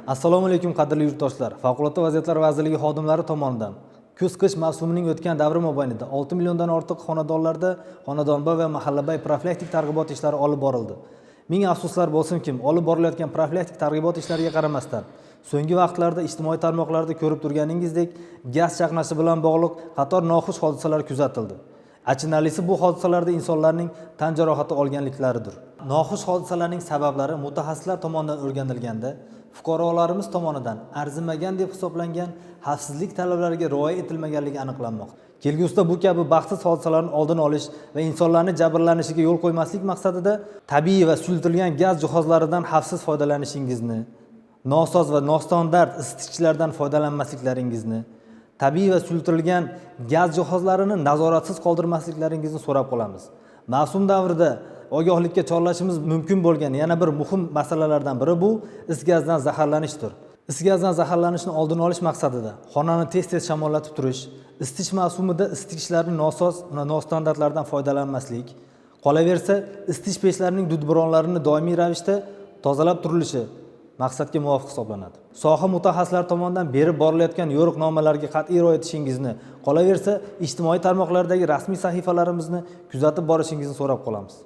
Assalomu alaykum, qadrli yurtdoshlar! Favqulodda vaziyatlar vazirligi xodimlari tomonidan kuz qish mavsumining o'tgan davri mobaynida 6 milliondan ortiq xonadonlarda xonadonbay va mahallabay profilaktik targ'ibot ishlari olib borildi. Ming afsuslar bo'lsinkim, olib borilayotgan profilaktik targ'ibot ishlariga qaramasdan, so'nggi vaqtlarda ijtimoiy tarmoqlarda ko'rib turganingizdek, gaz chaqnashi bilan bog'liq qator noxush hodisalar kuzatildi. Achinarlisi, bu hodisalarda insonlarning tan jarohati olganliklaridir. Noxush hodisalarning sabablari mutaxassislar tomonidan o'rganilganda, fuqarolarimiz tomonidan arzimagan deb hisoblangan xavfsizlik talablariga rioya etilmaganligi aniqlanmoqda. Kelgusida bu kabi baxtsiz hodisalarni oldini olish va insonlarni jabrlanishiga yo'l qo'ymaslik maqsadida tabiiy va suyultirilgan gaz jihozlaridan xavfsiz foydalanishingizni, nosoz va nostandart isitgichlardan foydalanmasliklaringizni, tabiiy va suyultirilgan gaz jihozlarini nazoratsiz qoldirmasliklaringizni so'rab qolamiz. Mavsum davrida ogohlikka chorlashimiz mumkin bo'lgan yana bir muhim masalalardan biri bu is gazdan zaharlanishdir. Is gazdan zaharlanishni oldini olish maqsadida xonani tez tez shamollatib turish, isitish mavsumida isitgichlarni nosoz va nostandartlardan foydalanmaslik, qolaversa, isitish pechlarining dudburonlarini doimiy ravishda tozalab turilishi maqsadga muvofiq hisoblanadi. Soha mutaxassislari tomonidan berib borilayotgan yo'riqnomalarga qat'iy rioya etishingizni, qolaversa, ijtimoiy tarmoqlardagi rasmiy sahifalarimizni kuzatib borishingizni so'rab qolamiz.